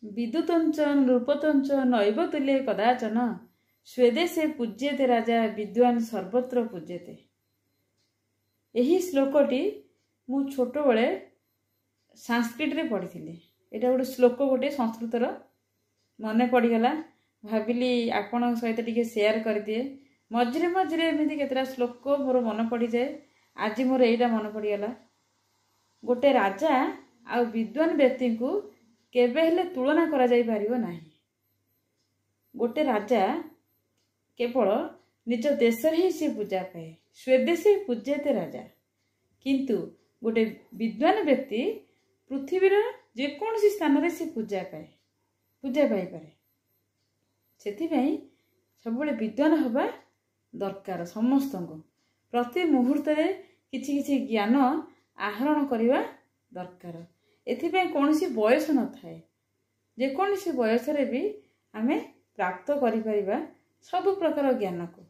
ବିଦ୍ୟୁତଞ୍ଚ ନୃପତଞ୍ଚ ନୈବ ତୁଲ୍ୟେ କଦାଚନ, ସ୍ୱଦେଶେ ପୂଜ୍ୟତେ ରାଜା ବିଦ୍ୱାନ ସର୍ବତ୍ର ପୂଜ୍ୟତେ। ଏହି ଶ୍ଲୋକଟି ମୁଁ ଛୋଟବେଳେ ସାଂସ୍କ୍ରିଟରେ ପଢ଼ିଥିଲି। ଏଇଟା ଗୋଟେ ଶ୍ଲୋକ, ଗୋଟେ ସଂସ୍କୃତର, ମନେ ପଡ଼ିଗଲା, ଭାବିଲି ଆପଣଙ୍କ ସହିତ ଟିକେ ସେୟାର କରିଦିଏ। ମଝିରେ ମଝିରେ ଏମିତି କେତେଟା ଶ୍ଲୋକ ମୋର ମନେ ପଡ଼ିଯାଏ। ଆଜି ମୋର ଏଇଟା ମନେ ପଡ଼ିଗଲା। ଗୋଟେ ରାଜା ଆଉ ବିଦ୍ୱାନ ବ୍ୟକ୍ତିଙ୍କୁ କେବେ ହେଲେ ତୁଳନା କରାଯାଇପାରିବ ନାହିଁ। ଗୋଟେ ରାଜା କେବଳ ନିଜ ଦେଶରେ ହିଁ ସେ ପୂଜା ପାଏ, ସ୍ୱଦେଶୀ ପୂଜ୍ୟତେ ରାଜା। କିନ୍ତୁ ଗୋଟେ ବିଦ୍ୱାନ ବ୍ୟକ୍ତି ପୃଥିବୀର ଯେକୌଣସି ସ୍ଥାନରେ ସେ ପୂଜା ପାଏ, ପୂଜା ପାଇପାରେ। ସେଥିପାଇଁ ସବୁବେଳେ ବିଦ୍ୱାନ ହେବା ଦରକାର ସମସ୍ତଙ୍କୁ। ପ୍ରତି ମୁହୂର୍ତ୍ତରେ କିଛି କିଛି ଜ୍ଞାନ ଆହରଣ କରିବା ଦରକାର। ଏଥିପାଇଁ କୌଣସି ବୟସ ନଥାଏ, ଯେକୌଣସି ବୟସରେ ବି ଆମେ ପ୍ରାପ୍ତ କରିପାରିବା ସବୁ ପ୍ରକାର ଜ୍ଞାନକୁ।